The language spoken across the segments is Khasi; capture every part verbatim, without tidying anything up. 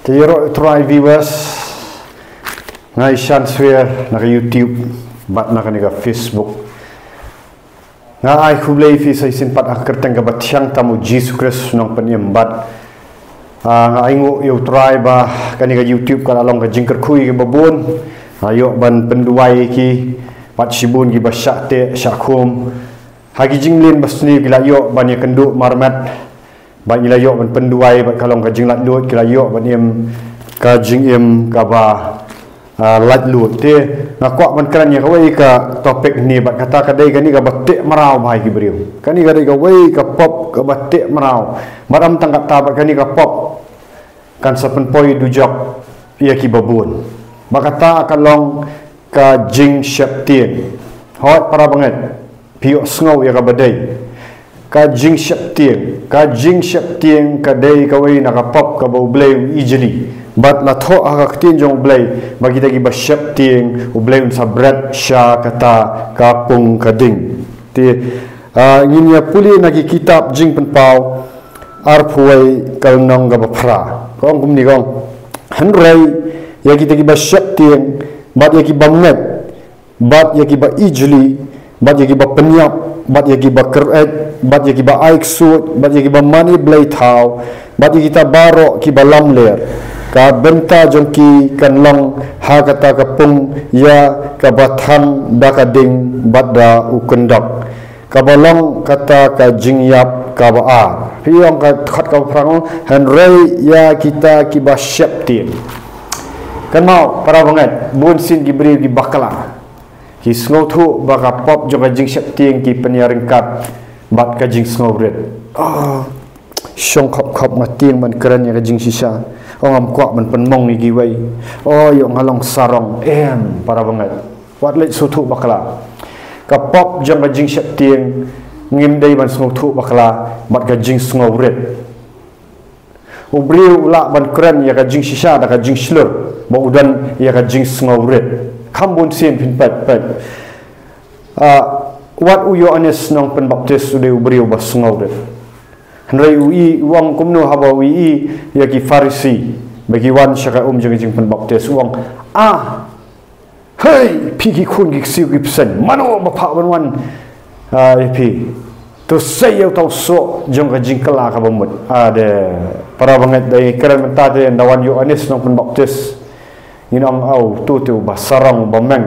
Te ïaroh Trai viewers, nga ïashem shuwa na ka YouTube bad na kane ka Facebook. Nga ai khublei ïa phi sa shisien pat ha ka kyrteng kaba thiang tam u Jisu Khrist u nongpynim bad, ah, nga ainguh ïa u Trai ba kane ka YouTube ka la long ka jingkyrkhu ïa kiba bun. Nga ïoh ban pynduwai ïa ki bad shibun kiba shah teh shah khum. Ha ki jingmlien basniew ki la ïoh ban ïakynduh marmet. Bad ngi la ïoh ban pynduwai bad ka long ka jinglaitluid, ki la ïoh ban im ka jingim kaba, ah, laitluid. Te nga kwah ban kren ïa kawei ka topic hangne bad kata ka dei kane kaba teh mraw bha ïa ki briew. Kane ka dei kawei ka pop kaba teh mraw. Bad ym tang kata, bad kane ka pop kan sa pynpoi dujok ïa kiba bun. Bad kata ka long ka jingsheptieng. Hooid para bangeit, phi ïohsngew ïa kaba dei. Ka jingsheptieng, ka jingsheptieng ka dei kawei na ka pop kaba U Blei u ijli. Bad la thoh ha ka ktien jong U Blei ba kita kiba sheptieng, U Blei un sa bret sha kata ka pung ka ding. Te, ah, ngin ïa pule na ki kitab Jingpynpaw arphew wei, ka lynnong kaba phra. Ka ong kumne, ka ong: Hynrei ïa kita kiba sheptieng bad ïa kiba ngeit bad ïa kiba ijli bad ïa kiba pynïap bad ïa kiba kyr-eit bad ïa kiba ai ksuid bad ïa kiba mane blei thaw bad ïa kita baroh kiba lamler, ka bynta jong ki kan long ha kata ka pung ïa kaba thang da ka ding bad da u kyndok, kaba long kata ka jingïap kaba ar. Phi ong ka dkhot kaba phra, hynrei ïa kita kiba sheptieng. Kynmaw para bangeit, bunsien ki briew ki bakla, ki sngewthuh ba ka pop jong ka jingsheptieng ki pynïaryngkat bad ka jingsngewrit. Ah, shong khop khop nga tieng ban kren ïa ka jingshisha. Ong ngam kwah ban pynmong ïa kiwei. Oh, ïoh nga long sarong. Em, para bangeit, wat leit sngewthuh bakla. Ka pop jong ka jingsheptieng, ngim dei ban sngewthuh bakla bad ka jingsngewrit. U briew u lah ban kren ïa ka jingshisha da ka jingshlur, ba u don ïa ka jingsngewrit. Kham bunsien, phin peit, peit. Ah, wat u Ïoannis Nongpynbaptis u dei u briew ba sngewrit. Hynrei u i, u ong kumno haba u i ïa ki Pharisi ba ki wan sha ka um jong ka jingpynbaptis, u ong: Ah, hei, phi ki khun ki ksiew ki bseiñ, mano ba phah ban wan, ah, ïa phi? To sei ïa uta u soh jong ka jingkylla kaba mut. Ah, de, para bangeit, da ngi kren mynta te, ynda wan u Ïoannis Nongpynbaptis, ngin ong, aw, uto te uba sarong, uba meng,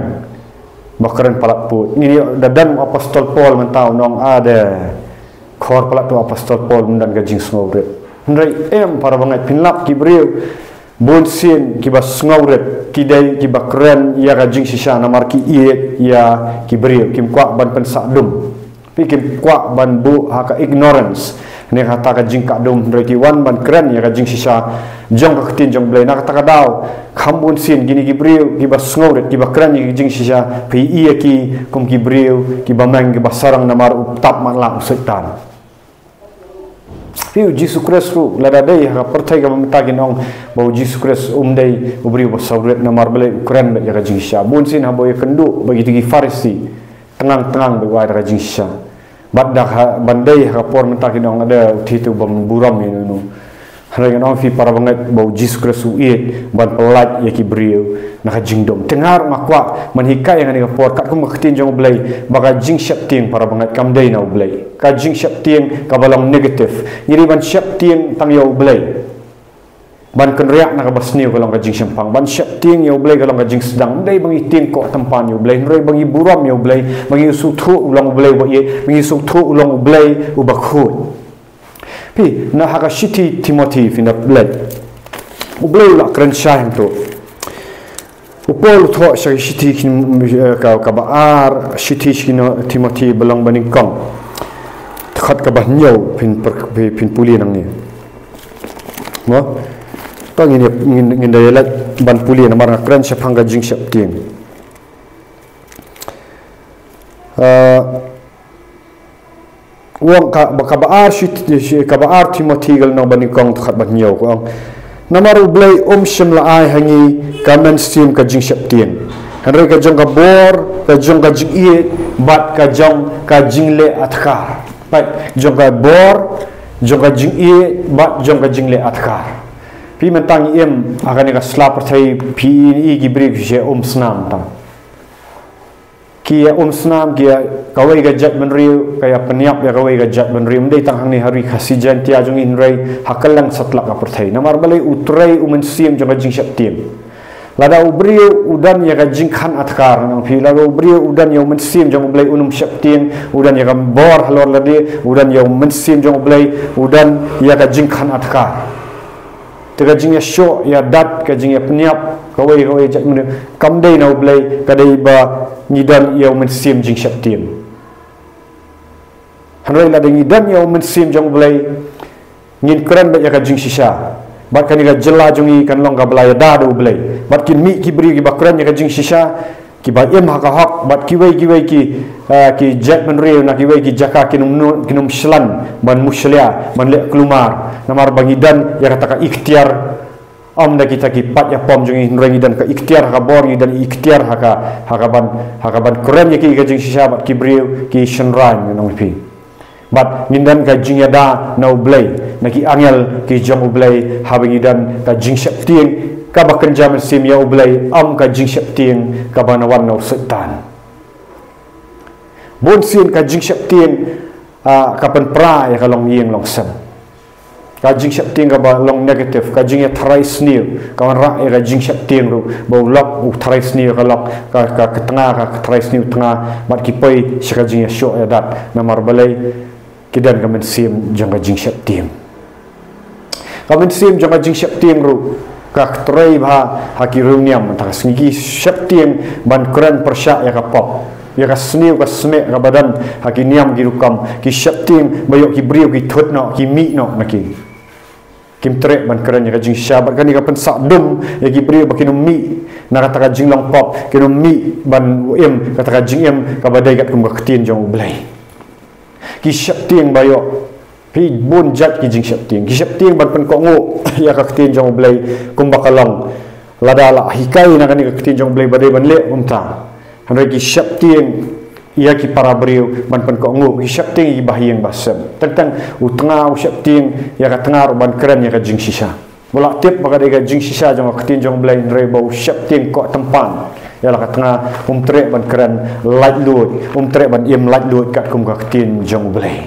ba kren palat pud. Ngin ïoh da don u Apostol Paul mynta, un ong, ah, de, khor palat u Apostol Paul um don ka jingsngewrit. Hynrei em, para bangeit, phin lap, ki briew bunsien kiba sngewrit ki dei kiba kren ïa ka jingshisha namar ki ïeit ïa ki briew, kim kwah ban pynsah dum. Phi, kim kwah ban buh ha ka ignorance ne kata ka jingkah dum, hynrei ki wan ban kren ïa ka jingshisha jong ka ktien jong U Blei. Na kata ka daw, kham bunsien kine ki briew kiba sngewrit, kiba kren ïa ka jingshisha, phi ïohi ïa ki kum ki briew kiba meng, kiba sarong namar u tap matlah u Soitan. Phi, u Jisu Khrist ruh, lada dei ha ka pyrthei kaba mynta kin ong ba u Jisu Khrist um dei u briew ba sngewrit namar balei? U kren beit ïa ka jingshisha. Bunsien haba u ïakynduh bad kito ki Pharisi, tngan tngan beit u ai da ka jingshisha. Bad da ka, ban dei ha ka por mynta kin ong, ada u, uti te uba burom ïa uno uno. Hynrei ngan ong ïa phi, para bangeit, ba u Jisu Khrist u ïeit ban pyllait ïa ki briew na ka jingdum. Te nga ruh nga kwah ban hikai ha kane ka por katkum ka ktien jong U Blei ba ka jingsheptieng, para bangeit, kam dei na U Blei. Ka jingsheptieng kaba long negative. Ngi dei ban sheptieng tang ïa U Blei, ban kynriah na kaba sniew ka long ka jingshemphang. Ban sheptieng ïa U Blei ka long ka jingsdang. Ym dei ba ngi tieng koh tympan ïa U Blei, hynrei ba ngi burom ïa U Blei, ba ngi sngewthuh u long U Blei uba ïeit, ba ngi sngewthuh u long U Blei uba khuid. Phi, na ha ka shithi Timothi, phin da leit, U Blei u la kren shai hangto. U Paul u thoh sha ka shithi, eh, ka, kaba ar, shithi sha Timothi ba long banyngkong, dkhot kaba hynñiew, phin per-, phi, phin pule nangne. Mo? To ngin, ngin, ngin da ïaleit ban pule namar nga kren shaphang ka jingsheptieng. Ah, u ong ka, kaba ar shi, shi, kaba ar Timothi ka lynnong banyngkong, dkhot ba hynñiew, ka ong: Namar U Blei um shym la ai ha ngi ka mynsiem ka jingsheptieng, hynrei ka jong ka bor, ka jong ka jingïeit bad ka jong ka jingleh adkar. Bad jong ka bor, jong ka jingïeit bad jong ka jingleh adkar. Phi mynta ngi im ha kane ka sla pyrthei, phi i ki briew ki ïa um snam ta. Ki ïa um snam, ki ïa kawei ka jaitbynriew ka ïa pynïap ïa kawei ka jaitbynriew. Ym dei tang hangne ha ri Khasi Jaiñtia jong ngi hynrei ha kylleng satlak ka pyrthei. Namar balei? U trei u mynsiem jong ka jingsheptieng. Lada u briew u don ïa ka jingkhan adkar, ngan ong phi, lada u briew u don ïa u mynsiem jong U Blei, un ym sheptieng, u don ïa ka bor halor lade, u don ïa u mynsiem jong U Blei, u don ïa ka jingkhan adkar. Te ka jingïashoh ïadat, ka jingïapynïap kawei kawei jaitbynriew, kam dei na U Blei, ka dei ba ngi don ïa u mynsiem jingsheptieng. Hynrei lada ngi don ïa u mynsiem jong U Blei, ngin kren beit ïa ka jingshisha. Bad kane ka jylla jong ngi kan long kaba la ïada da U Blei. Bad kin mih ki briew kiba kren ïa ka jingshisha, kiba im ha ka hok, bad kiwei kiwei ki, ah, ki jaitbynriew na kiwei ki jaka kin ym nu-, kin ym shlan ban mushlia, ban leh kulmar. Namar ba ngi don ïa kata ka iktiar, ym da kita ki paid ïapom jong ngi, hynrei ngi don ka iktiar ha ka bor, ngi don iktiar ha ka, ha ka ban, ha ka ban kren ïa ki ka jingshisha bad ki briew ki shynrang, ngan ong phi. Bad ngin don ka jingïada na U Blei, na ki angel ki jong U Blei, haba ngi don ka jingsheptieng kaba kynja mynsiem ïa U Blei, ym ka jingsheptieng kaba na wan na u Soitan. Bun sien ka jingsheptieng, ah, ka pynpra ïa ka longïing longsem. Ka jingsheptieng kaba long negative, ka jingïatharai sniew, ka wanrah ïa ka jingsheptieng ruh, ba u lok u tharai sniew, ka lok, ka, ka, ka tnga, ka, ka tharai sniew tnga, bad ki poi sha ka jingïashoh ïadat. Namar balei? Ki don ka mynsiem jong ka jingsheptieng. Ka mynsiem jong ka jingsheptieng ruh ka trei bha ha ki riewniam, mynta ka sngi ki sheptieng ban kren pyrshah ïa ka pop, ïa ka sniew ka snieh kaba don ha ki niam ki rukom, ki sheptieng ba ïoh ki briew ki thut noh, ki mih noh na ki. Kim treh ban kren ïa ka jingshisha, bad kane ka pynsah dum ïa ki briew ba kin ym mih na kata ka jinglong pop, kin ym mih ban im kata ka jingim kaba dei katkum ka ktien jong U Blei. Ki sheptieng ba ïoh, phi, bun jait ki jingsheptieng. Ki sheptieng ban pynkohnguh ïa ka ktien jong U Blei kumba ka long. Lada la hikai na kane ka ktien jong U Blei ba dei ban leh kumta. Hynrei ki sheptieng ïa ki para briew ban pynkohnguh, ki sheptieng ïa ki bahaïing bahasem. Teng teng u tnga u sheptieng ïa ka tnga ruh ban kren ïa ka jingshisha. Ba la tip ba ka dei ka jingshisha jong ka ktien jong U Blei, hynrei ba u sheptieng koh tympan ïa la ka tnga, um treh ban kren laitluid, um treh ban im laitluid katkum ka ktien jong U Blei.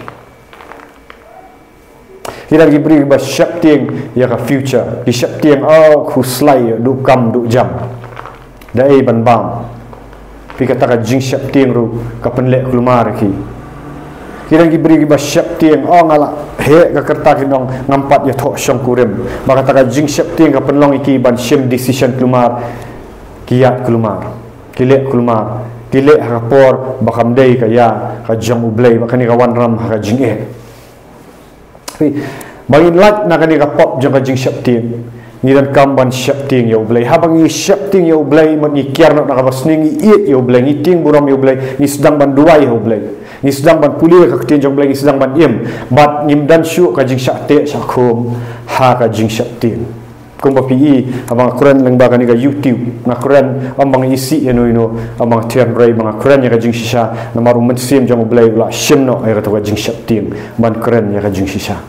Ki don ki briew ba sheptieng ïa ka future, ki sheptieng, oh, khuslai, duh kam duh jam. Da ei ban bam. Phi, kata ka jingsheptieng ruh ka pynleh kulmar ïa ki. Ki don ki briew kiba sheptieng, oh, nga la heh ka kyrta, ki ong, ngam pat ïathoh shongkurim. Ba kata ka jingsheptieng ka pynlong ïa ki ban shim decision kulmar, ki ïaid kulmar, ki leh kulmar, ki leh ha ka por ba kam dei ka ïa ka jong U Blei, ba kane ka wanrah ha ka jingeh. Phi, ba ngin lait na kane ka pop jong ka jingsheptieng, ngi donkam ban sheptieng ïa U Blei. Haba ngi sheptieng ïa U Blei, mut ngi kiar noh na kaba sniew, ngi ïeit ïa U Blei, ngi tieng burom ïa U Blei, ngi sdang ban duwai ïa U Blei, ngi sdang ban pule ka ktien jong U Blei, ngi sdang ban im. Bad ngim don shuh ka jingshah teh shah khum ha ka jingsheptieng. Kumba phi i, haba nga kren lyngba kane ka YouTube, nga kren, ym ba nga isih ïano ïano, ym ba nga thied, hynrei ba nga kren ïa ka jingshisha, namar u Mynsiem jong U Blei u la shim noh ïa kato ka jingsheptieng ban kren ïa ka jingshisha.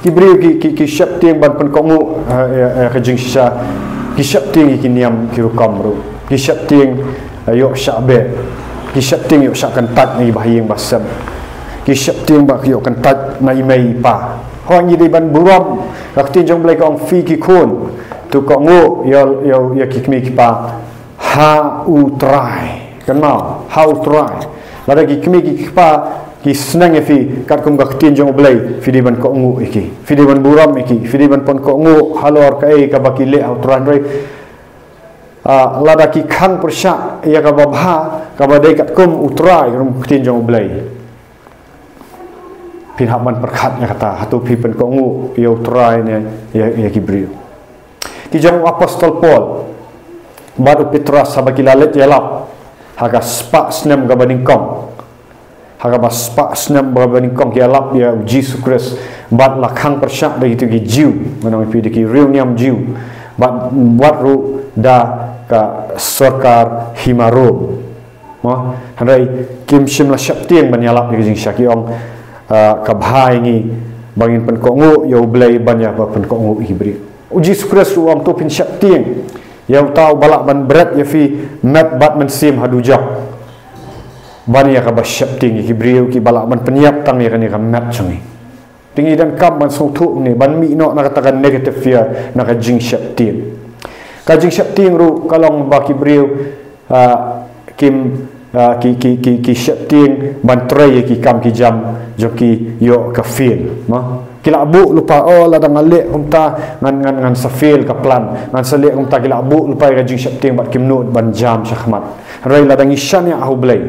Ki briew ki, ki, ki sheptieng ban pynkohnguh, eh, ïa, ïa ka jingshisha, ki sheptieng ïa ki niam ki rukom ruh. Ki sheptieng, eh, ïoh shah beh. Ki sheptieng ïoh shah kyntait na i bahaïing bahasem. Ki sheptieng ba ki ïoh kyntait na i mei i pa. Hooid, ngi dei ban burom. Ka ktien jong U Blei ka ong, phi ki khun, to kohnguh ïa, ïa, ïa ki kmie ki kpa ha U Trai. Kynmaw, ha U Trai. Lada ki kmie ki kpa ki sneng ïa phi katkum ka ktien jong U Blei, phi dei ban kohnguh ïa ki, phi dei ban burom ïa ki, phi dei ban pynkohnguh halor kaei kaba ki leh ha U Trai. Hynrei, ah, lada ki khang pyrshah ïa kaba bha, kaba dei katkum U Trai, katkum ka ktien jong U Blei, phin hap ban pyrkhat ïa kata, hato phi pynkohnguh ïa U Trai ne ïa, ïa ki briew. Ki jong u Apostol Paul bad u Petros, haba ki la leit ïalap ha ka spah snem kaba nyngkong, ha kaba spah snem kaba nyngkong ki ïalap ïa U Jisu Khrist, bad la khang pyrshah da kito ki Jiw, ngan ong ïa phi, da ki riewniam Jiw, bad, bad ruh da ka sorkar hima Rom. Mo, hynrei kim shym la sheptieng ban ïalap ïa ka jingshisha, ki ong, ah, ka bha ïa ngi Ba ngin pynkohnguh ïa U Blei ban ïa ba pynkohnguh ïa ki briew. U Jisu Khrist u ong, to phin sheptieng ïa uta uba lah ban bret ïa phi met bad mynsiem ha dujok, ban ïa kaba sheptieng ïa ki briew kiba lah ban pynïap tang ïa kane ka met jong ngi. Te ngi donkam ban sngewthuh ne ban mih noh na kata ka negative fear, na ka jingsheptieng. Ka jingsheptieng ruh ka long ba ki briew, ah, kim, ah, ki, ki, ki, ki sheptieng ban trei ïa ki kam ki jam jong ki ïoh ka fail, mo. Ki lah buh lypa, oh, lada nga leh kumta ngan, ngan, ngan sa fail ka plan, ngan sa leh kumta. Ki lah buh lypa ïa ka jingsheptieng bad kim nud ban jam shakhmat. Hynrei lada ngi shaniah ha U Blei,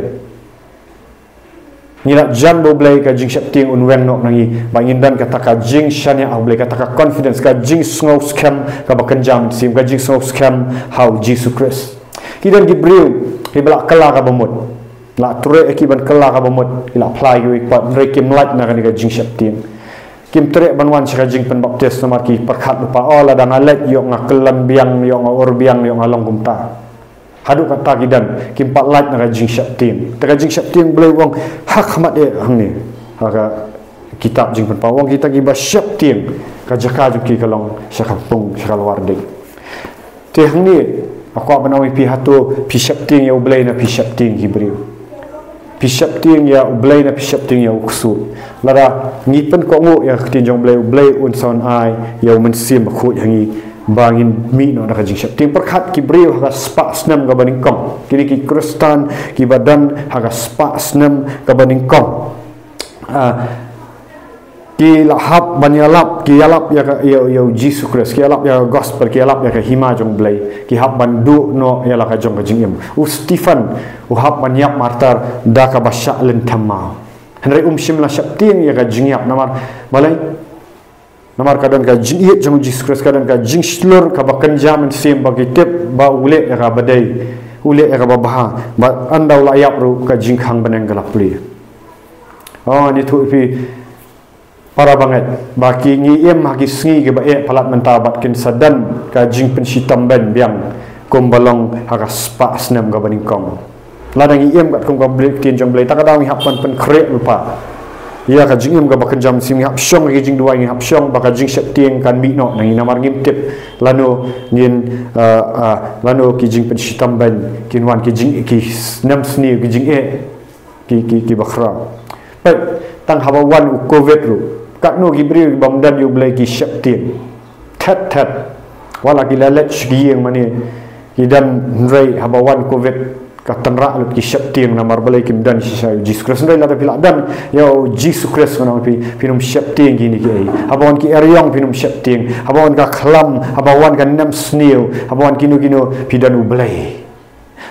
ngi la jan bad U Blei, ka jingsheptieng un weng noh na ngi, ba ngin don kata ka jingshaniah ha U Blei, kata ka confidence, ka jingsngewskhem kaba kynja mynsiem, ka jingsngewskhem ha U Jisu Khrist. Ki don ki briew kiba la kylla kaba mut, la treh ïa ki ban kylla kaba mut, ki la phla ïa ki, hynrei kim lait na kane ka jingsheptieng. Kim treh ban wan sha ka jingpynbaptis namar ki pyrkhat lypa, oh, lada nga leit ïoh nga kyllon biang, ïoh nga ur biang, ïoh nga long kumta. Haduh katta ki don, kim pat lait na ka jingsheptieng. Te ka jingsheptieng, U Blei u ong ha khmat eh hangne, ha ka kitab Jingpynpaw, u ong kita kiba sheptieng, ka jaka jong ki ka long sha ka pung, sha ka lwar ding. Te hangne nga kwah ban ong ïa phi, hato phi sheptieng ïa U Blei ne phi sheptieng ki briew? Phi sheptieng ïa U Blei ne phi sheptieng ïa u ksuid? Lada ngi pynkohnguh ïa ka ktien jong U Blei, U Blei un sa ai ïa U Mynsiem Bakhuid ha ngi ba ngin mih noh na ka jingsheptieng. Pyrkhat ki briew ha ka spah snem kaba nyngkong, kine ki Khristan kiba don ha ka spah snem kaba nyngkong, ah, ki la hap ban ïalap, ki ïalap ïa ka, ïa, ïa U Jisu Khrist, ki ïalap ïa ka gospel, ki ïalap ïa ka hima jong U Blei, ki hap ban duh noh ïa la ka jong ka jingim. U Stephen u hap ban ïap martyr da kaba shah lynthem maw. Hynrei um shym la sheptieng ïa ka jingïap, namar balei? Namar ka don ka jingïeit jong U Jisu Khrist, ka don ka jingshlur kaba kynja mynsiem, ba ki tip ba u leh ïa kaba dei, u leh ïa kaba bha, bad ynda u la ïap ruh ka jingkhang bneng ka la plie. Oh, ngi ïathuh ïa phi para bangeit, ba ki, ngi im ha ki sngi kiba eh palat mynta, bad kin sa don ka jingpynshitom beiñ biang kumba long ha ka spah snem kaba nyngkong. Lada ngi im katkum ka Blei, ktien jong U Blei, ta ka daw ngi hap ban pynkhreh lypa ïa ka jingim kaba kynja mynsiem, ngi hap shong ïa ki jingduwai, ngi hap shong ba ka jingsheptieng kan mih noh na ngi, namar ngim tip lano ngin, ah, ah, lano ki jingpynshitom beiñ kin wan, ki jing, ki snem sniew, ki jingeh, ki, ki, kiba khraw. Peit, tang haba wan u Covid ruh, katno ki briew kiba ym don ïa U Blei ki sheptieng. Thet thet, wat la ki la leit sha ki ïing mane, ki don, hynrei haba wan Covid ka tynrah lut ki sheptieng, namar balei? Kim don shisha ïa U Jisu Khrist. Hynrei lada phi la don ïa U Jisu Khrist, ngan ong ïa phi, phin ym sheptieng kine kiei. Haba wan ki eriong phin ym sheptieng, haba wan ka khlam, haba wan ka nemsniew, haba wan kino kino, phi don U Blei.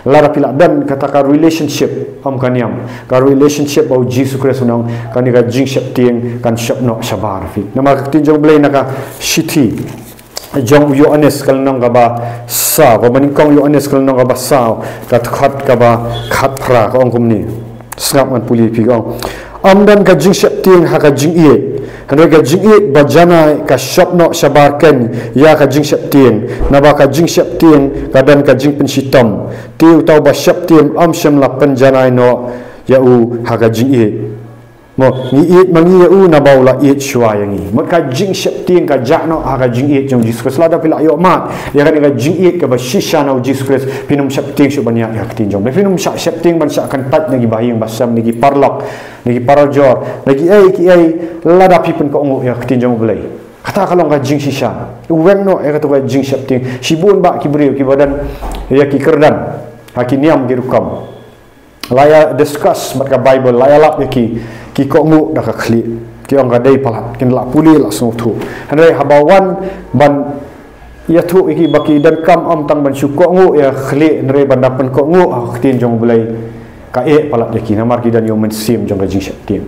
Lada phi la don kata ka relationship, ym, kan ïam, ka relationship bad U Jisu Khrist, ngan ong, kane ka jingsheptieng kan shop noh shabar phi. Namar ka ktien jong U Blei na ka shithi jong u Ïoannis ka lynnong kaba saw, kaba nyngkong Ïoannis ka lynnong kaba saw, ka dkhot kaba khatphra, ka ong kumne. Sngap, ngan pule ïa phi, ka ong: Ym don ka jingsheptieng ha ka jingïeit, hynrei ka jingïeit ba janai ka shop noh shabar keiñ ïa ka jingsheptieng, naba ka jingsheptieng ka don ka jingpynshitom. Te uta uba sheptieng ym shym la pynjanai noh ïa u ha ka jingïeit. Mo, ngi ïeit ma ngi ïa u naba u la ïeit shuwa ïa ngi. Mut ka jingsheptieng ka jah noh ha ka jingïeit jong U Jisu Khrist. Lada phi la ïohmad ïa kane ka jingïeit kaba shisha na U Jisu Khrist, phin ym sheptieng shuh ban ïaid ha ka ktien jong U Blei. Phin ym shah sheptieng ban shah kyntait na ki bahaïing bahasem, na ki paralok, na ki parajor, na kiei kiei, lada phi pynkohnguh ïa ka ktien jong U Blei. Kata ka long ka jingshisha. Weng noh ïa kata ka jingsheptieng. Shibun bah ki briew kiba don ïa ki kyrdan ha ki niam ki rukom. La ïa discuss bad ka Baibl, la ïalap ïa ki, ki kohnguh da ka khlieh. Ki ong ka dei palat, kin lah pule, lah sngewthuh. Hynrei haba wan ban ïathuh ïa ki ba ki donkam ym tang ban shu kohnguh ïa ka khlieh, hynrei ban da pynkohnguh ha ka ktien jong U Blei, ka eh palat ïa ki, namar ki don ïa u mynsiem jong ka jingsheptieng.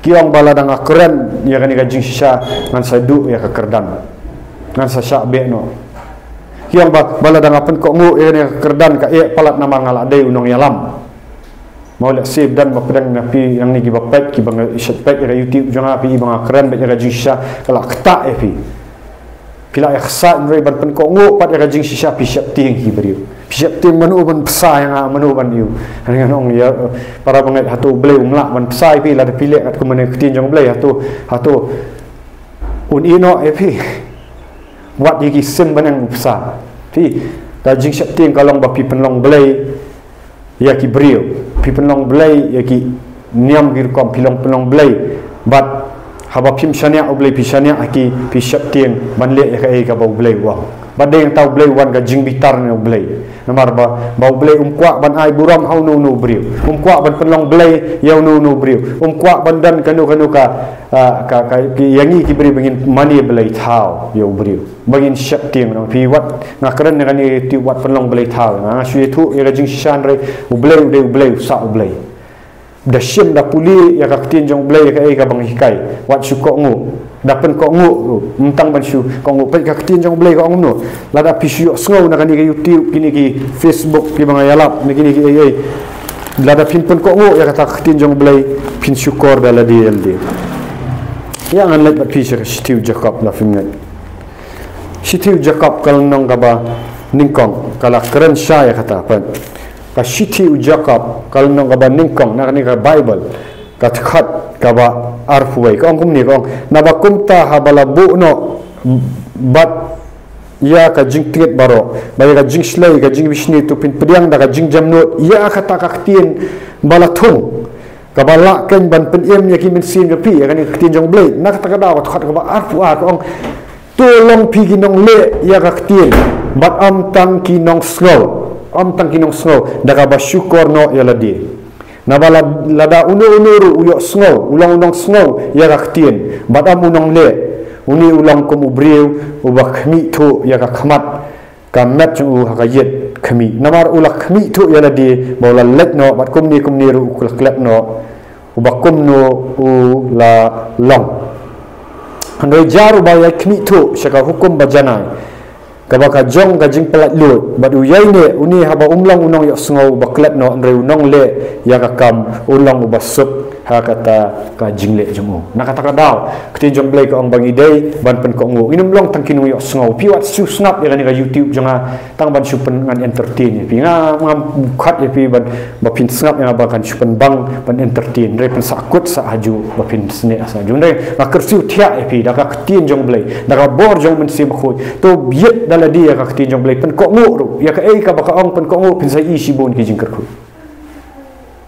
Ki ong ba lada nga kren ïa kane ka jingshisha, ngan sa duh ïa ka kyrdan, ngan sa shah beh noh. Ki ong ba, ba lada nga pynkohnguh ïa kane ka kyrdan, ka eh palat namar nga la dei u nongïalam. Mo, lehse don ba pdeng na phi nangne kiba peit, kiba nga shait peit ïa ka YouTube jong nga, phi i ba nga kren beit ïa ka jingshisha, ka la ktah ïa phi. Phi la ïa ksaid, hynrei ban pynkohnguh pat ïa ka jingshisha, phi sheptieng ki briew. Phi sheptieng mano ban bsa ïa nga, mano ban ïoh. Hynrei ngan ong ïa para bangeit, hato U Blei um lah ban bsa ïa phi lada phi leh katkum kane ka ktien jong U Blei? Hato, hato Un ïeh noh ïa phi. Wat ïa ki sim bneng u psa. Phi, ka jingsheptieng ka long ba phi pynlong blei ïa ki briew. Phi pynlong blei ïa ki niam ki rukom, phi long pynlong blei. Bad haba phim shaniah u Blei, phi shaniah ha ki, phi sheptieng ban leh ïa kaei kaba u Blei u ong. Bad dei hangta u Blei u wan ka jingbitar na u Blei. Namar ba, ba u Blei um kwah ban ai burom ha uno uno u briew. Um kwah ban pynlong blei ïa uno uno u briew. Um kwah ban don kano kano ka, ah, ka, ka, ki, ïa ngi ki briew ba ngin mane blei thaw ïa u briew. Ba ngin sheptieng noh. Phi, wat nga kren na kane ka YouTube, wat pynlong blei thaw. Nga, nga shu ïathuh ïa ka jingshisha, hynrei u Blei u dei u Blei, u sah u Blei. Da shim da pule ïa ka ktien jong u Blei, ïa kaei kaba nga hikai. Wat shu kohnguh. Da pynkohnguh ruh. Ym tang ban shu kohnguh. Peit ka ktien jong u Blei ka ong kumno. Lada phi shu ïohsngew na kane ka YouTube, kine ki Facebook, kiba nga ïalap, na kine ki ei ei. Lada phin pynkohnguh ïa kata ka ktien jong u Blei, phin shukor da lade lade. Ïa, ngan leit bad phi sha ka shithi u Jakob, lada phim ngeit. Shithi u Jakob ka lynnong kaba nyngkong, ka la kren shai ïa kata, peit. Ka shithi u Jakob ka lynnong kaba nyngkong na kane ka Baibl, ka dkhot kaba arphew wei, ka ong kumne, ka ong: Naba kumta haba la buh noh bad ïa ka jingtngit baroh, bad ïa ka jingshlei, ka jingbishni, to phin pdiang da ka jingjemnud ïa kata ka ktien ba la thung, kaba lah kein ban pynim ïa ki mynsiem jong phi, ïa kane ka ktien jong u Blei. Na kata ka daw, ka dkhot kaba arphew ar, ka ong: To long phi ki nongleh ïa ka ktien, bad ym tang ki nongsngew, ym tang ki nongsngew, da kaba shukor noh ïa lade. Naba la, lada uno uno ruh u ïohsngew, u long u nongsngew ïa ka ktien, bad ym u nongleh, une u long kum u briew uba khmih thuh ïa ka khmat, ka met jong u ha ka ïit khmih. Namar u la khmih thuh ïa lade ba u la leit noh, bad kumne kumne ruh u la klet noh, uba kumno u la long. Hynrei jar uba ïai khmih thuh sha ka hukum ba janai, kaba ka jong ka jingpyllait luid, bad u ïaineh, une haba um long u nongïohsngew uba klet noh, hynrei u nongleh ïa ka kam, un long uba suk ha kata ka jingleh jong u. Na kata ka daw, ka ktien jong u Blei ka ong ba ngi dei ban pynkohnguh. Ngin ym long tang ki nongïohsngew. Phi, wat shu sngap ïa kane ka YouTube jong nga tang ban shu pyn, ngan entertain ïa phi. Nga, ngam khot ïa phi ban, ba phin sngap ïa nga ba kan shu pynbang ban entertain. Hynrei pynsahkut sa hajuh, ba phin sneh sa hajuh. Hynrei nga kyrsiew thiah ïa phi da ka ktien jong u Blei, da ka bor jong u Mynsiem Bakhuid. To ïit da lade ïa ka ktien jong u Blei, pynkohnguh ruh. Ïa kaei kaba ka ong, pynkohnguh, phin sa ïohi shibun ki jingkyrkhu.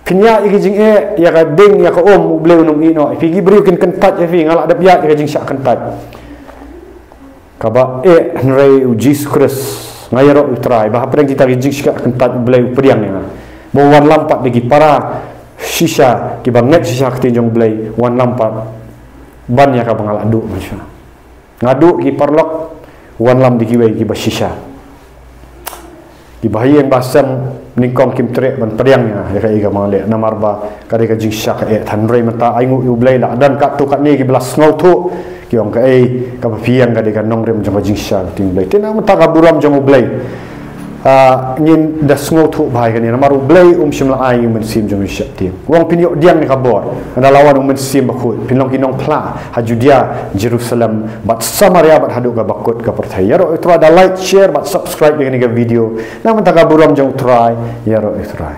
Phin ïaid ïa ki jingeh, ïa ka ding, ïa ka um, u Blei un ym ïehnoh. Phi, ki briew kin kyntait ïa phi, nga lah dep ïaid ïa ka jingshah kyntait. Kaba eh, hynrei u Jisu Khrist, nga ïaroh ïa u Trai, ba hapdeng kita ki jingshah kyntait u Blei u pdiang ïa nga. Ba u wanlam pat da ki para shisha, kiba ngeit shisha ka ktien jong u Blei, u wanlam pat ban ïa kaba nga la duh mynshuwa. Nga duh ki paralok, u wanlam da kiwei kiba shisha. Kiba ha ïing ba sem nyngkong kim treh ban pdiang ïa nga, ïa kaei kaba nga leh, namar ba ka dei ka jingshah ka eh. Hynrei mynta ainguh ïa u Blei, la don katto katne kiba la sngewthuh, ki ong kaei kaba phi ïeng ka dei ka nongrim jong ka jingshah ka ktien u Blei. Te na mynta ka burom jong u Blei, ah, ngin da sngewthuh bha ïa kane, namar u Blei um shym la ai ïa u mynsiem jong u sheptieng. U ong phin ïoh pdiang ïa ka bor, ynda la wan u Mynsiem Bakhuid, phin long ki nongphla ha Judia, Jerusalem, bad Samaria, bad haduh kaba kut ka pyrthei. Ïaroh ïa u Trai da like, share bad subscribe ïa kane ka video. Na mynta ka burom jong u Trai, ïaroh ïa u Trai.